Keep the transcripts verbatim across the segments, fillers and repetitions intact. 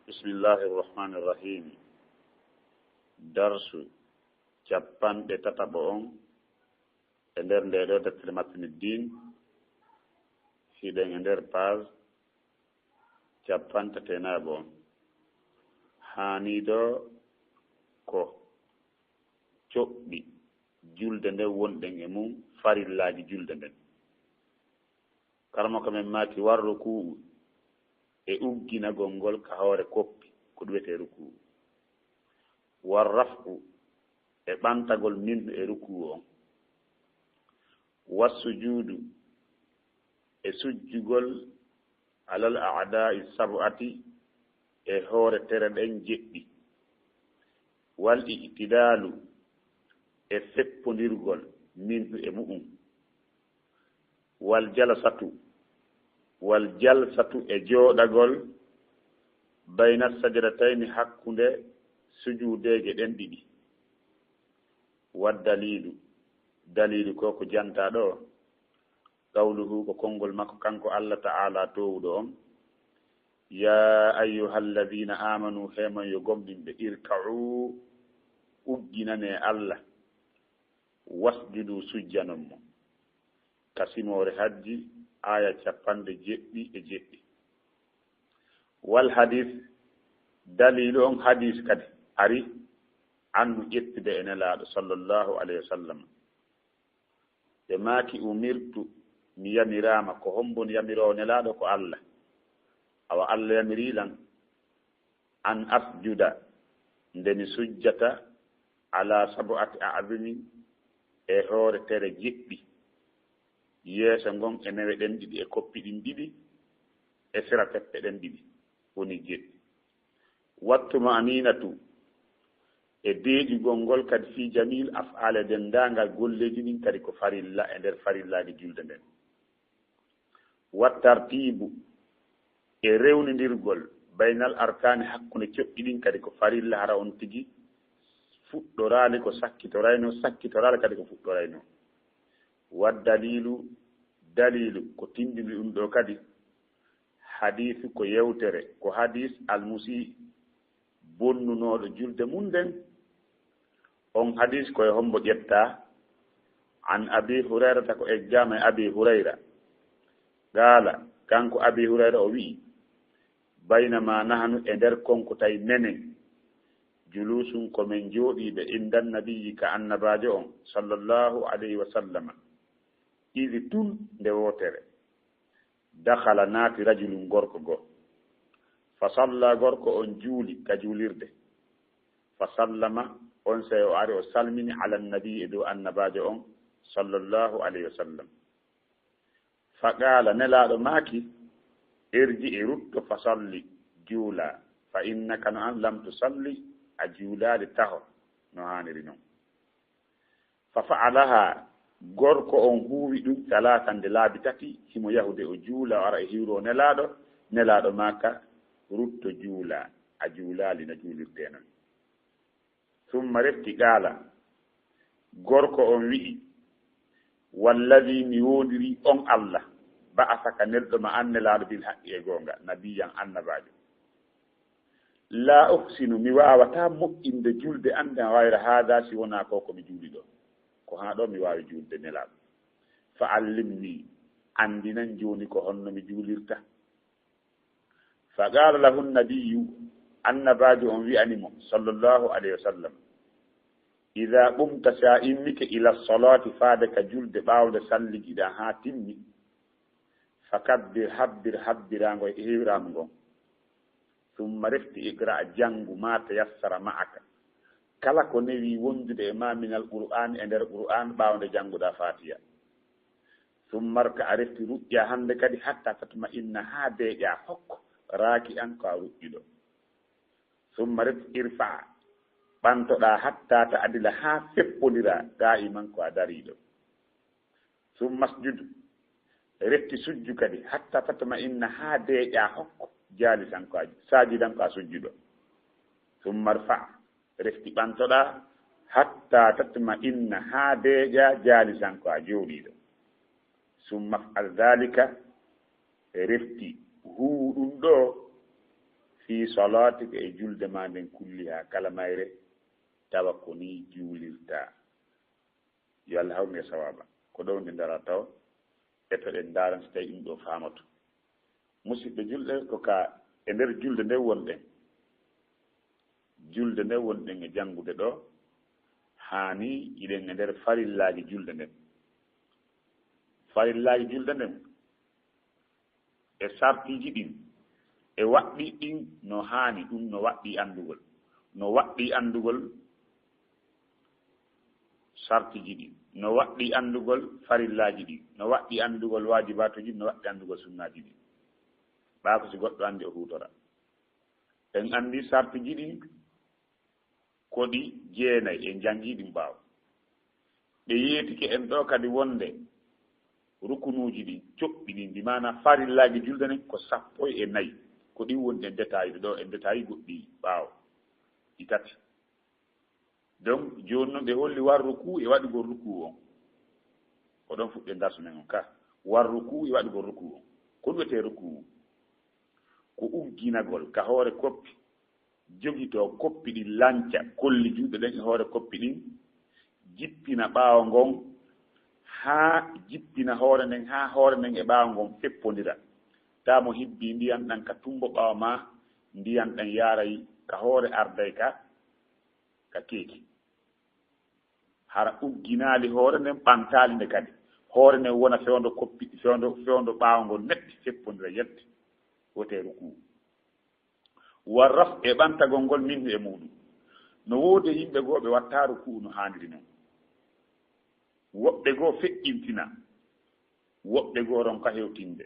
Bismillahi irrahmani irrahim. Darsu capanɗe tataɓo on e nder nde ɗo deftere Matni Din. Hiɗen e nder page capanɗe tati e nayaɓo on. Haani ɗo ko coɓɗi julde nden wonɗen e mum, farillaaji julde nden. Karamoko men maaki, war ruku'u, e ugginagol ngol ka hoore koppi, ko ɗum wiyetee ruku'u. War raf'u, e ɓantagol minhu e ruku'u on. War sujuudu, e sujjugol alal a'daa'i sab'ati, e hoore tere ɗen jeɗɗi. Wal i'tidaalu, e feppondirgol minhu e mu'un. Wal jalasatu, wal jalsatu, e jooɗagol bayna sajadatayni, hakkunde sujuudeeje ɗen ɗiɗi. Wad daliilu, daliilu ko ko jantaa ɗo. Qawluhu, ko konngol makko kanko Allah Ta'ala toowuɗo on, "Yaa ayyuhalladhiina aamanu, he mon yo gomɗinɓe, irka'u, ugginanee Allah, wasjudu, sujjanon mo." Ka simoore Hajji, aaya capanɗe jeɗɗi e jeɗɗi. Wal hadiis, daliilu on hadiis kadi ari, anhu, ƴettude e Nelaaɗo sallallahu alayhi wa sallam. Ɓe maaki, "Umirtu, mi yamiraama." Ko hombo yamiroowo Nelaaɗo? Ko Allah. Awa Allah yamiri lan, "An asjuda, nde mi sujjata, ala sab'ati a'zumin, e hoore tere jeɗɗi, yeeso ngon e newe ɗen ɗiɗi e koppi ɗin ɗiɗi e sera teppe ɗen ɗiɗi, woni jeɗɗi. Wattu ma'aninatu, e deeƴugol ngol kadi, fii jamiil af'aali, denndaangal golleeji ɗin kadi ko farilla e nder farillaaji julde nden. Wat tartiibu, e rewnindirgol, baynal arkaani, hakkunde coɓɗi ɗin kadi ko farilla, hara on tigi fuɗɗoraali ko sakkitoraynoo, sakkitoraali kadi ko fuɗɗoraynoo. Wad daliilu, daliilu ko tinndini ɗum ɗoo kadi, hadiisu ko yewtere, ko hadiis al musii, bonnunooɗo julde mum nden. On hadiis ko e hombo ƴettaa? An Abi Hurayrata, ko eggaama e Abi Hurayra. Qaala, kanko Abi Hurayra o wi'i, "Baynama nahnu, e nder kon ko tawi menen, juluusun, ko men jooɗiiɓe, inda nabiyyi, ka annabaajo on, sallallahu alayhi wa sallama, izi, tun nde wootere, dakhala, naati, rajulun, gorko goo. Fa salla, gorko on juuli ka juulirde. Fa sallama, onsay o ari o salmini, ala nabi, e dow annabaajo on, sallallahu alayhi wa sallam. Fa qaala, Nelaaɗo maaki, irji, e rutto, fa salli, juula, fa innaka, no an, lam tusalli, a juulaali taho no haaniri non." Fa fa'alaha, gorko on huuwi ɗum, salaasan, nde laabi tati, himo yahude o juula, o ara e hiwro Nelaaɗo, Nelaaɗo maaka, rutto juula, a juulaali no juulirtee non. Summa refti qaala, gorko on wi'i, "Walladhi, mi woondirii on Allah, ba'asaka, nelɗo ma an Nelaaɗo, bil haqqi, e goonga, nabiyyan, annabaajo. Laa uhsinu, mi waawataa moƴƴinde julde an nden, ghayra haadha, si wonaa ko ko mi juuli ɗoo. Ko haa ɗoo mi waawi juulde, Nelaaɗo. Fa allimni, anndinan jooni ko honno mi juulirta." Fa qaala lahu nabiyyu, annabaajo on wi'ani mo, sallallahu alayhi wa sallam, "Idha qumta, si a immike, ila salaati, faade ka julde, ɓaawo nde salligiɗaa haa timmi, fakabbir, habbir, habbiraango e hiwraango ngon. Summa, refti, iqra, janngu, ma tayassara ma'aka, kala ko newii wondude e ma, minal Qur'aani, e nder Qur'aan, ɓaawo nde jannguɗaa Faatiya. Summa rka, a refti ruƴƴaa hannde kadi, hatta tatma'inna, haa deeƴaa hokko, raaki'an, ko a ruƴƴuɗo. Summa refti irfa, ɓantoɗaa, hatta ta'dila, haa feppondiraa, qaa'iman, ko a dariiɗo. Summa sujud, refti sujju kadi, hatta tatma'inna, haa deeƴaa hokko, jaalisan, ko a, saajidan, ko a sujjuɗo. Summa rfa, refti ɓantoɗaa, hatta tatma'inna, haa deeƴaa, jaalisan, ko a jooɗiiɗo. Summa f'al dhalika, refti huuwu ɗum ɗoo, fii Salaatika, e julde maa nden, kullihaa, kala mayre, tawa ko nii juulirtaa. Yo Allah hawnu e sawaaba. Ko ɗo nde ndara taw, etoɗen ndaaren si tawi ɗum ɗo faamato. Musidɓe julɓe, ko ka e nder julde nde wonɗen. Julde nde wonɗen e janngude ɗo, haani hiɗen e nder farillaaji julde nden. Farillaaji julde nden, e sartiiji ɗin, e waɗɗi ɗin no haani, ɗum no waɗɗi anndugol. No waɗɗi anndugol sartiiji ɗin, no waɗɗi anndugol farillaaji ɗin, no waɗɗi anndugol waajibaatuuji ɗin, no waɗɗi anndugol sunnaaji ɗin. Ɓaa ko si goɗɗo anndi o huutora. En anndi sartiiji ɗin ko ɗi jeenay, en janngii ɗum ɓaawo. Ɓe yeetike en ɗo kadi wonde rukunuuji ɗin, coɓɓi ɗin, bi maana farillaaji julde nden ko sappo e nayi. Ko ɗin woni ɗen détail ɗo, en détail goɗɗi ɓaawo. Ɗi tati. Donc, jooni noon ɓe holli war rukuu e waɗugol rukuu on. Ko ɗon fuɗɗen darsu men on ka. War rukuu e waɗugol rukuu on. Ko ɗum wiyetee rukuu? Ko ugginagol ka hoore koppi, jogitoo koppi ɗin, lanca kolli juuɗe ɗen e hoore koppi ɗin, jippina ɓaawo ngon, haa jippina hoore nden, haa hoore nden e ɓaawo ngon feppondira. Taa mo hibbii ndiyan ɗan ka tumbo ɓaawo maa, ndiyan ɗan yaaray ka hoore, arday ka, ka keeki. Hara ugginaali hoore nden, ɓantaali nde kadi. Hoore nden wona fewndo koppi, fewndo, fewndo ɓaawo ngon netti, feppondira yette, wiyetee rukuu. Wa raf, e ɓantagol ngol minhu e muuɗum. No woodi yimɓe goo ɓe wattaa rukuu no haaniri non. Woɓɓe goo feƴƴintina, woɓɓe goo ronka hewtinde.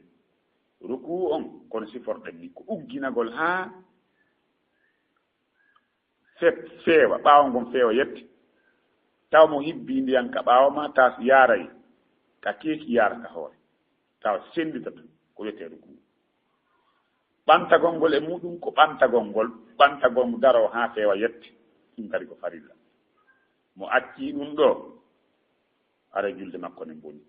Rukuu on, kono siforɗen ni, ko ugginagol haa fe-, feewa, ɓaawo ngon feewa yette. Taw mo hibbii ndiyan ka ɓaawo maa, taas yaaray ka keeki, yaara ka hoore. Taw sennditata, ko wiyetee rukuu. Ɓantagol ngol e muuɗum ko ɓantagol ngol, ɓantagol ngu daroo haa feewa yette. Ɗum kadi ko farilla. Mo accii ɗum ɗo, haray julde makko nden bonii.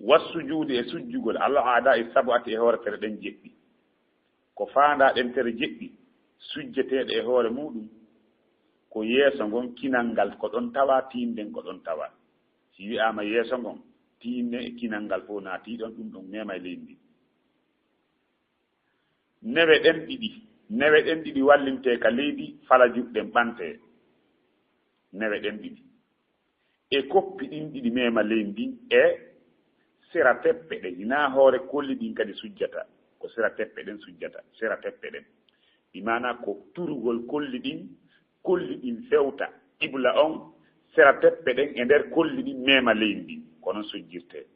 Wassujuudi, e sujjugol, alal aadaa'i sab'ati, e hoore tere ɗen jeɗɗi. Ko faandaa ɗen tere jeɗɗi sujjeteeɗe e hoore muuɗum, ko yeeso ngon, kinal ngal ko ɗon tawaa, tiinde nden ko ɗon tawaa. Si wi'aama yeeso ngon, tiinde e kinal ngal fof naatii ɗon, ɗum ɗon meemay leydi ndin. Newe ɗen ɗiɗi, newe ɗen ɗiɗi wallintee ka leydi, fala juuɗe ɗen ɓantee. Newe ɗen ɗiɗi. E koppi ɗin ɗiɗi meema leydi ndin, e sera teppe ɗen. Hinaa hoore kolli ɗin kadi sujjata, ko sera teppe ɗen sujjata, sera teppe ɗen. Bi maana ko turugol kolli ɗin, kolli ɗin fewta qibla on, sera teppe ɗen e nder kolli ɗin meema leydi ndin. Ko non sujjirtee.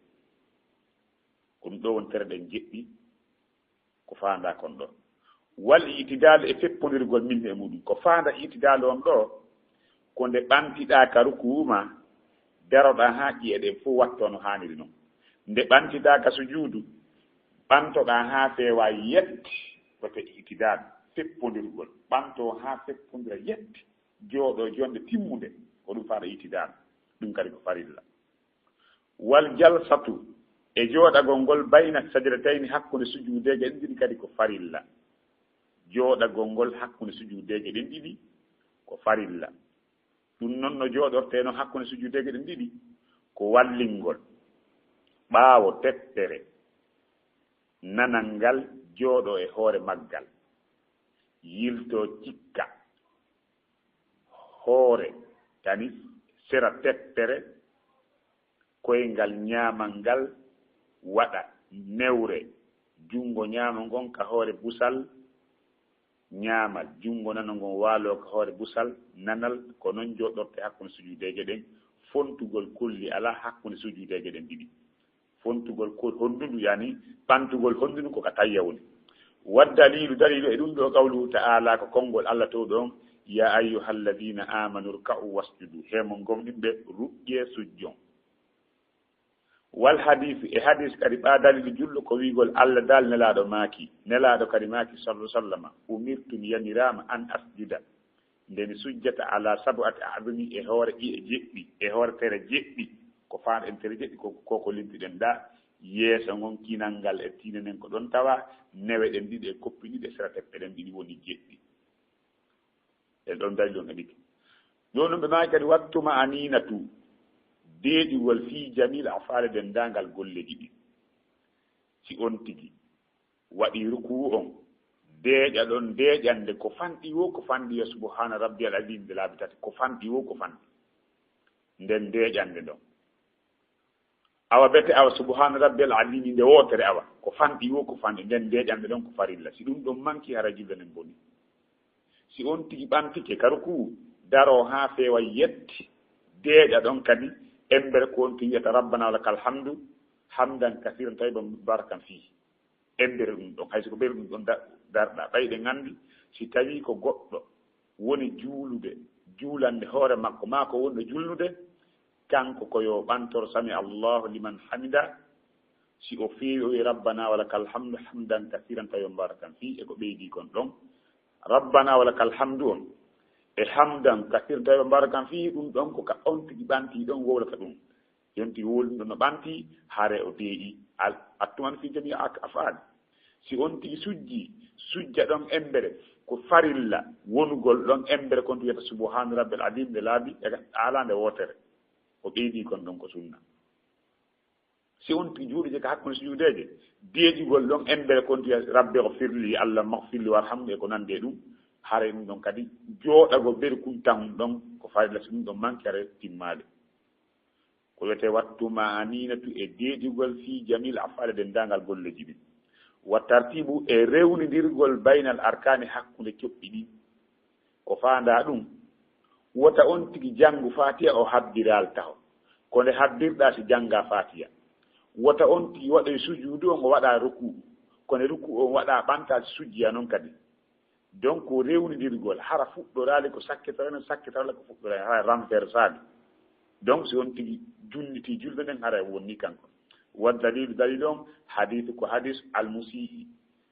Ko ɗum ɗo woni tere ɗen jeɗɗi. Ko faandaa kon ɗo. Wal i'tidaalu, e feppondirgol minhu e muuɗum. Ko faandaa i'tidaalu on ɗo, ko nde ɓantiɗaa ka rukuu maa, daroɗaa haa ƴi'e ɗen fof wattoo no haaniri non. Nde ɓantiɗaa ka sujuudu, ɓantoɗaa haa feewaa yette, wiyetee i'tidaal, feppondirgol. Ɓantoo haa feppondira yette, jooɗoo jonnde timmunde, ko ɗum faandaa i'tidaal. Ɗum kadi ko farilla. Wal jalsatu, e jooɗagol ngol, bayna sajdatayni, hakkunde sujuudeeje ɗen ɗiɗi kadi ko farilla. Jooɗagol ngol hakkunde sujuudeeje ɗen ɗiɗi ko farilla. Ɗum non no jooɗortee non hakkunde sujuudeeje ɗen ɗiɗi, ko wallingol ɓaawo teppere nanal ngal, jooɗoo e hoore maggal, yiltoo cikka hoore, tani sera teppere, koyngal ɲaamal ngal waɗa newre, junngo ɲaamo ngon ka hoore busal ɲaamal, junngo nano ngon waaloo ka hoore busal nanal. Ko non jooɗortee hakkunde sujuudeeje ɗen, fontugol kolli alaa hakkunde sujuudeeje ɗen ɗiɗi. Fontugol ko hondundu, yani ɓantugol hondundu ko ka tayya woni. Wa daliilu, daliilu e ɗum ɗo, qawluhu ta'aalaa, ko konngol Allah toowɗo on, "Yaa ayyuhal ladiina aamanu rka'uu wasjuduu." He mon gomɗinɓe, rukkee sujjon. Wal hadiisu, e hadiis kadi ɓaa daliilu julɗo ko wi'ugol Allah daal, Nelaaɗo maaki, Nelaaɗo kadi maaki, sallallahu alaihi wasallam, "Umirtu, mi yamiraama, an asjuda, nde mi sujjata, alaa sab'ati a'zumi, e hoore ƴi'e jeɗɗi, e hoore tere jeɗɗi." Ko faandaa en tere jeɗɗi, ko, ko, ko lintuɗen ɗaa. Yeeso ngon kinal ngal e tiinde nden ko ɗon tawa, newe ɗen ɗiɗi e koppi ɗiɗi e sera teppe ɗen ɗiɗi woni jeɗɗi. En ɗon dari ɗon e ɗiɗi. Ɗon ɗon ɓe maaki kadi, "Wattu ma aninatu, deeƴugol fii jamil afaale denndaangal golleeji ɗin." Si on tigi waɗi rukuu on, deeƴa ɗon deeƴande ko fanɗi woo ko fanɗi, ya subhaana rabbiyal aziim nde laabi tati, ko fanɗi woo ko fanɗi. Nden deeƴande ɗon. Awa bete awa subhaana rabbiyal aziim nde wootere awa, ko fanɗi woo ko fanɗi, nden deeƴande ɗon ko farilla. Si ɗum ɗon manki hara julde nden boni. Si on tigi ɓantike ka rukuu, daroo haa feewa yetti, deeƴa ɗon kadi, embere ko on tigi wiyata rabbana wa lakal hamdu, hamdan kasiiran tayyiban mubarakan fiihi. Embere ɗum ɗon, hay so ko ɓeyru ɗum ɗon da-, darɗa. Ɓay ɗen anndi, si tawii ko goɗɗo woni juulude, juulande hoore makko, maa ko wonɗo julnude, kanko ko yo ɓantor sami Allahu liman hamida, si o feewi, o wi'i rabbana wa lakal hamdu hamdan kasiiran tayyiban mubarakan fiihi, e ko ɓeydi kon ɗon. Rabbana wa lakal hamdu on, e hamdan kasiiran tayyiban mubarakan fiihi, ɗum ɗon ko ka on tigi ɓanti ɗon wowlata ɗum. Yonti wowluɗo no ɓanti, hare o deeƴi. Al-, attuman fi jami ak-, af'al. Si on tigi sujji, sujja ɗon embere, ko farilla wonugol ɗon embere kon wiyata subhaana rabbil aziim nde laabi e ala nde wootere. O ɓeydi kon ɗon ko sunna. Si on tigi juuɗe je ka hakkunde sujuudeeje, deeƴugol ɗon embere kon wiyata rabbi ghfirli, Allah maghfirli warhamni e ko nandi e ɗum, hare ɗum ɗon kadi jooɗagol beru kun tan ɗon ko farilla, si ɗum ɗon manki hare timmaali. Ko wiyetee wattu ma aninatu e deeƴugol fii jamil afaale denndaangal golleeji ɗin. Wa tartibu e rewnindirgol baynal arkaani hakkunde coɓɗi ɗin. Ko faandaa ɗum, wota on tigi janngu Faatiha o habbiraali taho. Ko nde habbirɗaa si janngaa Faatiha. Wota on tigi waɗoy sujuudu on o waɗaa rukuu. Ko nde rukuu on waɗaa ɓantaa si sujjiya non kadi. Donc, ko rewnindirgol, hara fuɗɗoraali ko sakkitare, no sakkitare ko fuɗɗoraali, hara renversaali. Donc, si on tigi junniti julde nden, hara wonni kanko. Wa dalilu, dalil on, hadithu ko hadis al musii.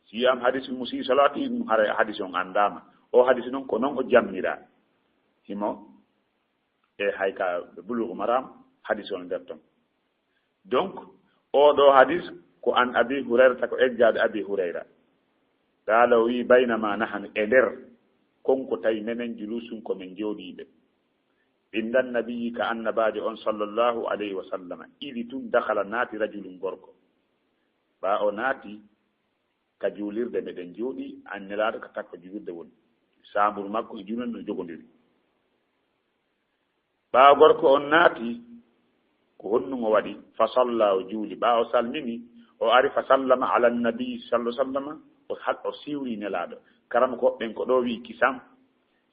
Si am hadis al musii salati, ɗum hara hadis on anndaama. O hadis non ko non o jammira. Himo, e hay ka Bulugu Maram, hadis on nder ton. Donc, oo ɗoo hadis ko an Abi Hurayrata, ko eggaaɗo Abi Hurayra. Qaala, o wi'i, "Baynama nahnu," e nder, kon ko tawi menen juluusun ko men jooɗiiɓe. Inda nabiyyi ka annabaajo on sallallahu alayhi wa sallam, idi tun dakhala naati rajulun gorko. Ɓaa o naati ka juulirde meɗen jooɗii, an Nelaaɗo ka takko juulirde woni. Saamburu makko e juulirde no jogondiri. Ɓaawo gorko on naati, ko honɗum o waɗi? Fa salla, o juuli. Ɓaawo o salmini, o ari fa sallama ala nabi sallallahu alaihi wasallam, o hal-, o siwri Nelaaɗo. Karamokooɓe ɓen ko ɗo wi'i kisam,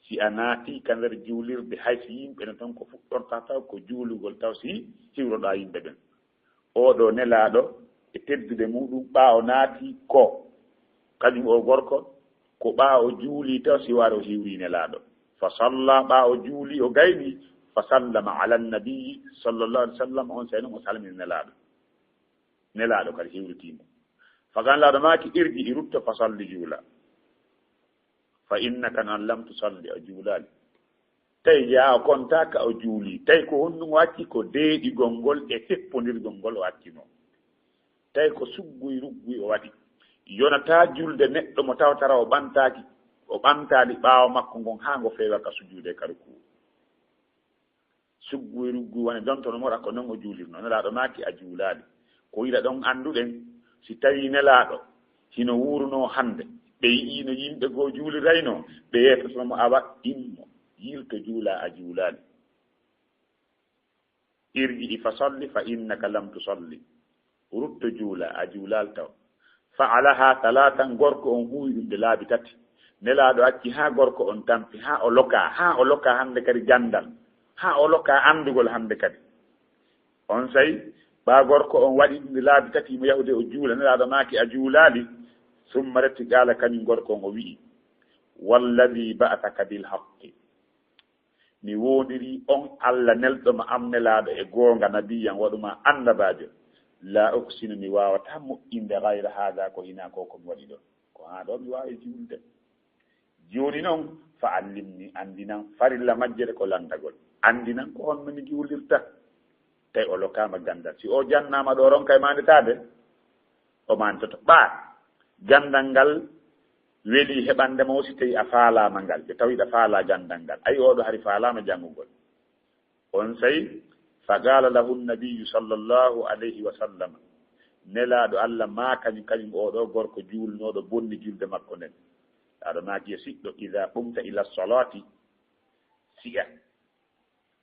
si a naati ka nder juulirde, hay si yimɓe no ton ko fuɗɗorta taw ko juulugol taw si siwroɗaa yimɓe ɓen. Oo ɗoo Nelaaɗo e teddude muuɗum, ɓaawo naati ko kañum oo gorko, ko ɓaawo juulii taw siwaare o hiwrii Nelaaɗo. Fa salla, ɓaawo juulii o gaynii, fa sallama ala nabiyyi sallallahu alaihi wasallam, on sey non o salmini Nelaaɗo. Nelaaɗo kadi hiwritii mo. Fa kan Nelaaɗo maaki, "Irji, i rutto, fa salli, juula. Fa innaka an lam tusalli, a juulaali." Tawi yaa o kontaaka o juulii. Tawi ko honɗum o acci? Ko deeƴigol ngol e seppondirgol ngol o accinoo. Tawi ko sugguy rugguy o waɗi. Yonataa julde neɗɗo mo tawtara o ɓantaaki, o ɓantaali ɓaawo makko ngon haa ngo feewa ka sujuude ka rukuu. Sugguy rugguy woni dontono mora ko non o juulirno. Nelaaɗo maaki a juulaali. Ko ila ɗon annduɗen, si tawi Nelaaɗo hino wuurunoo hannde, ɓe yi'ii no yimɓe goo juuliraynoo, ɓe yeetotono mo awa immo, yilto juula a juulaali. Irji'i fa salli fa innaka lam tusalli. Rutto juula, a juulaali taw. Fa'alaha talatan, gorko on huuwi ɗum nde laabi tati. Nelaaɗo acci haa gorko on tampi, haa o lokaa, haa o lokaa hannde kadi ganndal, haa o lokaa anndugol hannde kadi. On sey, ɓaa gorko on waɗi ɗum nde laabi tati, mo yahude o juula, Nelaaɗo maaki a juulaali. Summa retti qaala, kañum gorko on o wi'i, "Walladhi ba'athaka bil haqqi." Mi woondirii on Alla nelɗo ma am Nelaaɗo e goonga, nabiyyan waɗu ma annabaajo. Laa uhsinu, mi waawataa moƴƴinde, gayra haada, ko hinaa ko ko mi waɗi ɗoo. Ko haa ɗoo mi waawi juulde. Jooni non, fa allimni, anndinan, farilla majjere ko lanndagol. Anndinan ko honno mi juulirta. Tawi o lokaama ganndal. Si o jannaama ɗo, ronka e maandetaade, o maanditoto. Ɓaa, ganndal ngal weli heɓande mo, si tawi a faalaama ngal, ɓe tawi ɗa faalaa ganndal ngal. Ayi, oɗo hari faalaama janngugol. On say, fa qaala lahu nabiyyu sallallahu alayhi wa sallam, Nelaaɗo Allah maa kañum, kañum oɗo gorko juulnooɗo bonni julde makko nden. Aɗo maaki, yo siɗɗo, idaa qumta ila salaati, si a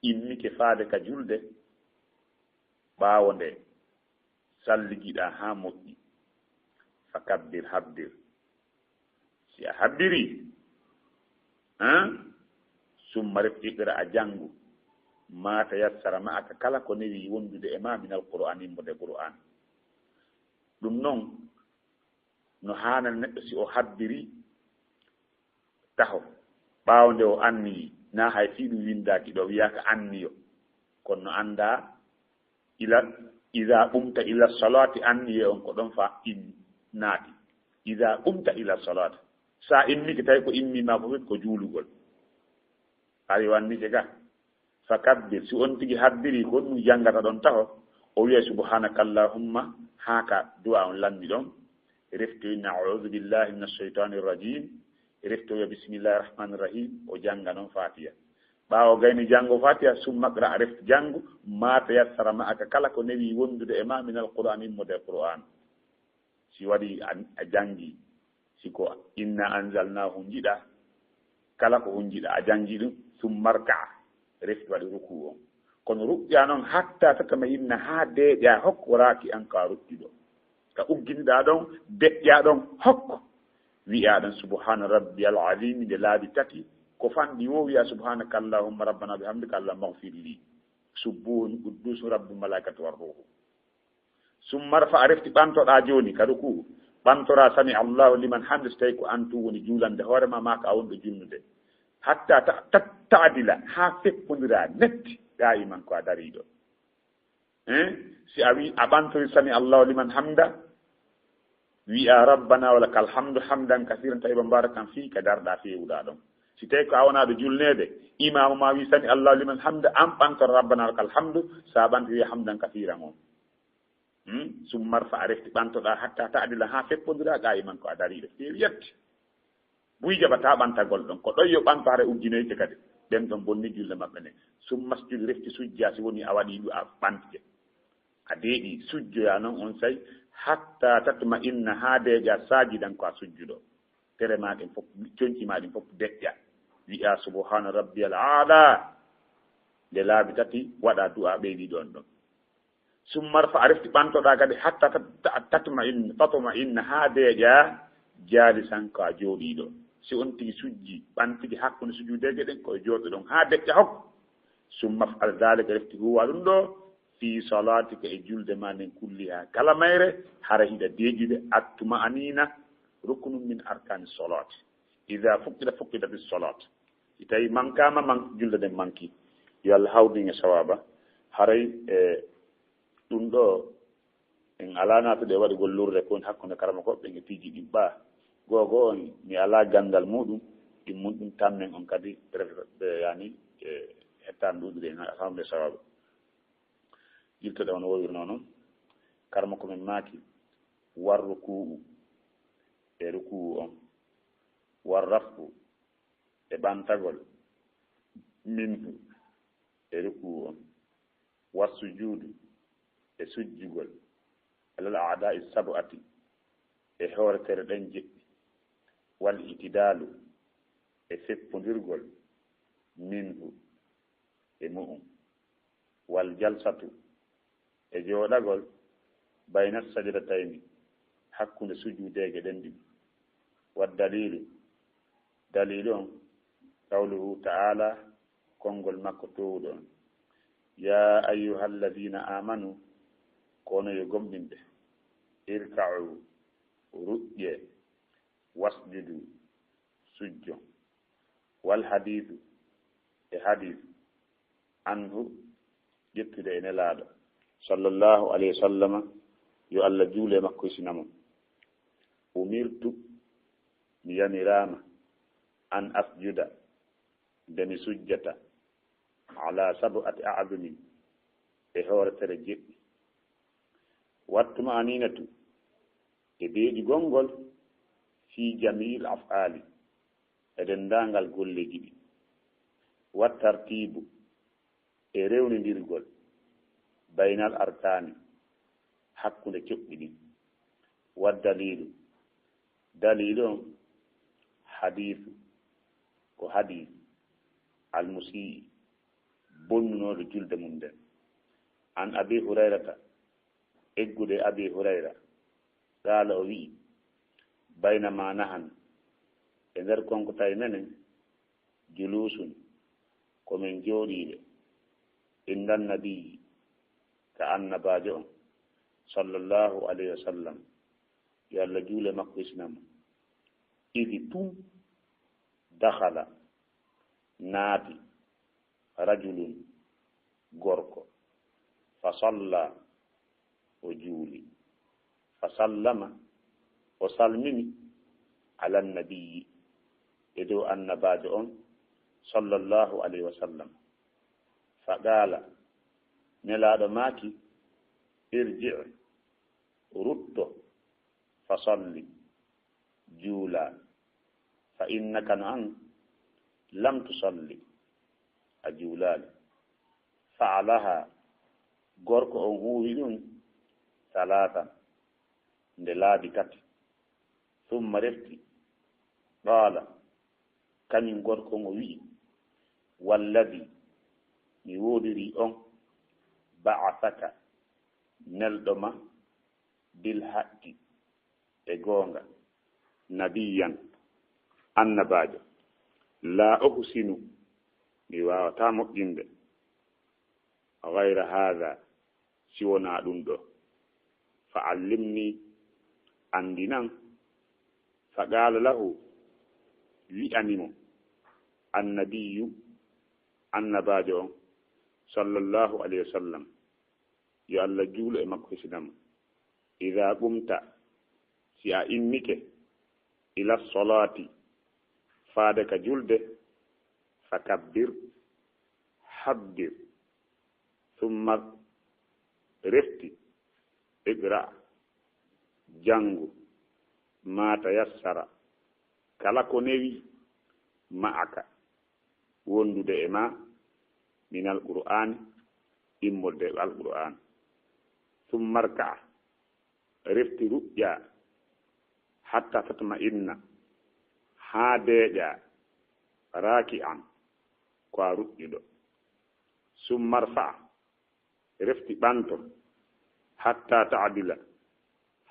immike faade ka julde, ɓaawo nde salligiɗaa haa moƴƴi, fa kabbir, habbir. Si a habbiri, hein? Summa refti iqra, a janngu, ma tayassara ma'aka, kala ko newi wondude e ma, min alqur'an, immorde Qur'an. Ɗum non, no haanani neɗɗo si o habbiri taho, ɓaawo nde o anniyi, na hay fii ɗum winndaaki ɗo, wiyaaka anniyo, kono no anndaa ila, iza qumta ila salaati, anniye on ko ɗon fa in naati. Iza qumta ila salaati, sa immike, tawi ko immi ma ko, ko juulugol. Ari wannike ga. Fa kabbir, si on tigi habbiri ko ɗum janngata ɗon taho, o wiya subhanaka allahumma, haa ka du'a on lanni ɗon. Refti o inna a'udhu billahi minash shaytanir rajim. Refti o wiya bismillahir rahmanir rahim. O jannga non Fatiha. Ɓaawo gayni janngo Fatiha, summa qra, refti janngu ma tayassara ma'aka, kala ko newi wondude e ma min alqur'an, immorde Qur'an. Si waɗi a, a janngi, si ko inna anzalnahu njiɗa, kala ko hun njiɗa, a janngi ɗum, summa rka, refti waɗi ruku on. Kono ruƴƴa noon hatta tatma'inna, haa deeƴa hokko raaki an ka ruƴƴuɗo. Ka ugginiɗa ɗon, deƴƴa ɗon hokko. Wi'a ɗon subhana rabbiyal azim nde laabi tati, ko fanɗi wo wi'a subhanaka allahumma rabbana bihamdika allahumma ighfir li. Subbuhun quddusun rabbul malaikati war ruhu. Summa rfa, a refti ɓantoɗa jooni ka ruku'u, ɓantora sami Allahu liman hamda, so tawi ko an tun woni juulande hoore ma, maa ka a wonɗo julnude. Hatta ta-, ta-, ta'dila, haa feppondira netti, qa'iman ko a dariɗo. Hein? Si a wi, a ɓantori sami Allahu liman hamda, wi'a rabbana wa lakal hamdu hamdan kasiran tayyiban mubarakan fi, ka darɗa fewuɗa ɗon. Si tawi ko a wona ɗo julneede, imaamu ma wi sami Allahu liman hamda, an ɓantora rabbana wa lakal hamdu, sa ɓanti wi'a hamdan kasiran on. Hmm? Summa rfa, a refti ɓantoɗa, hatta ta'dila, haa feppondira qa'iman ko a dariɗo. Feewi yetti. Buy jaɓata ɓantagol ɗon. Ko ɗon yo ɓanto, hara ugginoyte kadi. Ɓen ɗon bonni julde maɓɓe nden. Summa sujud, refti sujja, si woni a waɗi ɗum a ɓantike. A deeƴi, sujjoya non on say, hatta tatma'inna, haa deeƴa, saajidan, ko a sujjuɗo. Tere ma ɗen fof, conci ma ɗin fof deƴƴa. Wi'a subhana rabbiyal a'la. Nde laabi tati, waɗa du'a ɓeydi ɗon ɗon. Summa rfa, a refti ɓantoɗa kadi, hatta tat-, ta-, tatma'in-, tatma'inna, haa deeƴa, jaalisan, ko a jooɗiiɗo. Si on tigi sujji, ɓantigi hakkunde sujudeeje ɗen, ko e jooɗo ɗon, haa deƴƴa hok. Summa f'al dhalika, refti huwa ɗum ɗo, fi salatika, e julde ma nden kulliha, kala mayre, hara hiɗa deeƴude, attuma'anina, ruknun min arkani salat. Idha fuqida, fuqidatis salat. Si tawi mankaama, man, julde nden manki. Yo Allah hawdu en e sawaaba. Haray, e, ɗum ɗo, en alaa naatude e waɗugol lurde ko woni hakkunde karamokooɓe ɓen e piiji ɗin ɓaa. Goo goo on, mi alaa ganndal muuɗum, ɗin mun ɗum tammen on kadi, ref-, ɓe, yaani, e, hettaande ɗuuɗude en, alhamdulillah, sawaaba. Yiltoɗe on wowirnoo non, karamoko men maaki, war ruku'u, e ruku'u on, war raf'u, e ɓantagol, minhu, e ruku'u on, wassujuudu, e sujjugol, alal a'daa'i sab'ati, e hoore tere ɗen jeɗɗi, wal i'tidaalu, e feppondirgol, minhu, e mu'um, wal jalsatu, e jooɗagol, bayna sajadatayni, hakkunde sujuudeeje ɗen ɗiɗi. Wa daliilu, daliilu on, qawluhu ta'ala, konngol makko toowuɗo on, ya ayyuhalladhina amanu, ko onon yo gomɗinɓe, irka'u, ruƴƴe, wasjudu, sujjo. Wal hadiisu, e hadiis, anhu, ƴettude e Nelaaɗo, sallallahu alayhi wa sallama, yo Allah juulu e makko, hisina mo, umirtu, mi yamiraama, an asjuda, nde mi sujjata, ala sab'ati a'zumin, e hoore tere jeɗɗi. Wattu ma aninatu e deeƴugol ngol fii jamiil af'aali e denndaangal golleeji ɗi. Wat tartiibu e rewnindirgol baynal arkaani hakkunde coɓɓi ɗin. Wat daliilu, daliilu on, hadiisu, ko hadiis, al musii, bonnunooɗo julde mum nden. An Abi Hurayrata, eggude e Abi Hurayra, qaala o wi'i, baynama nahan, e nder konko tawi menen, juluusun, ko men jooɗiiɓe, inda nabiyyi, ka annabaajo on, sallallahu alayhi wa sallam, yo Allah juule makko hisina mo, idi tun dakhala, naati, rajulun, gorko, fa salla, o juuli, fa sallama, o salmini, ala nabiyyi, e dow annabaajo on, sallallahu alayhi wa sallam. Fa qaala, Nelaaɗo maaki, irji', rutto, fa salli, juula, fa innaka no an, lam tusalli, a juulaali. Fa'alaha, gorko on huuwi ɗun, salaatan, nde laabi tati. Summa refti, qaala, kañun gorko on o wi'i, walladi, mi woodirii on, ba'asaka, nelɗo ma, bil haqqi, e goonga, nabiyyan, annabaajo, laa uhsinu, mi waawataa moƴƴinde, ghayra haadha, si wonaa ɗun ɗoo, fa allimni, anndinan, fa qaala lahu, wi'ani mo, annabiyyu, annabaajo on, sallallahu alayhi wa sallam, yo Allah juulu e makko hisina mo, idaa qumta, si a immike, ila solaati, faade ka julde, fa kabbir, habbir, summa refti, iqra, janngu, ma tayassara, kala ko newi, ma'aka, wondude e ma, minal qur'aani, immorde e alqur'aan. Summa rka', refti ruƴƴaa, hatta tatma'inna, haa deeƴaa, raaki'an, ko a ruƴƴuɗo. Summa rfa', refti ɓanto, hatta ta'dila,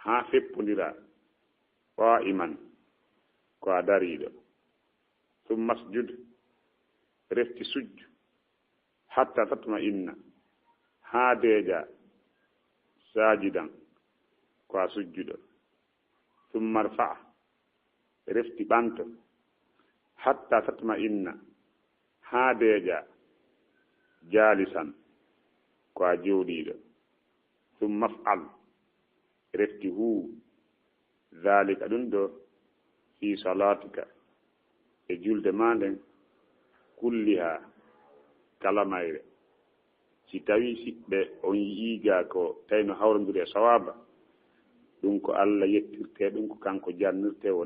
haa feppondiraa, qaa'iman, ko a dariiɗo. Summa sujud, refti sujju, hatta tatma'inna, haa deeƴaa, saajidan, ko a sujjuɗo. Summa rfa', refti ɓanto, hatta tatma'inna, haa deeƴaa, jaalisan, ko a jooɗiiɗo. Summa f'al, refti huu, daalika, ɗun ɗoo, fii salaatika, e julde maa nden, kullihaa, kala mayre. Si tawii siɓɓe on yi'ii gaa ko tawi no hawrondiri e sawaaba, ɗun ko Alla yettirtee ɗun, ko kanko jannirtee, wonaa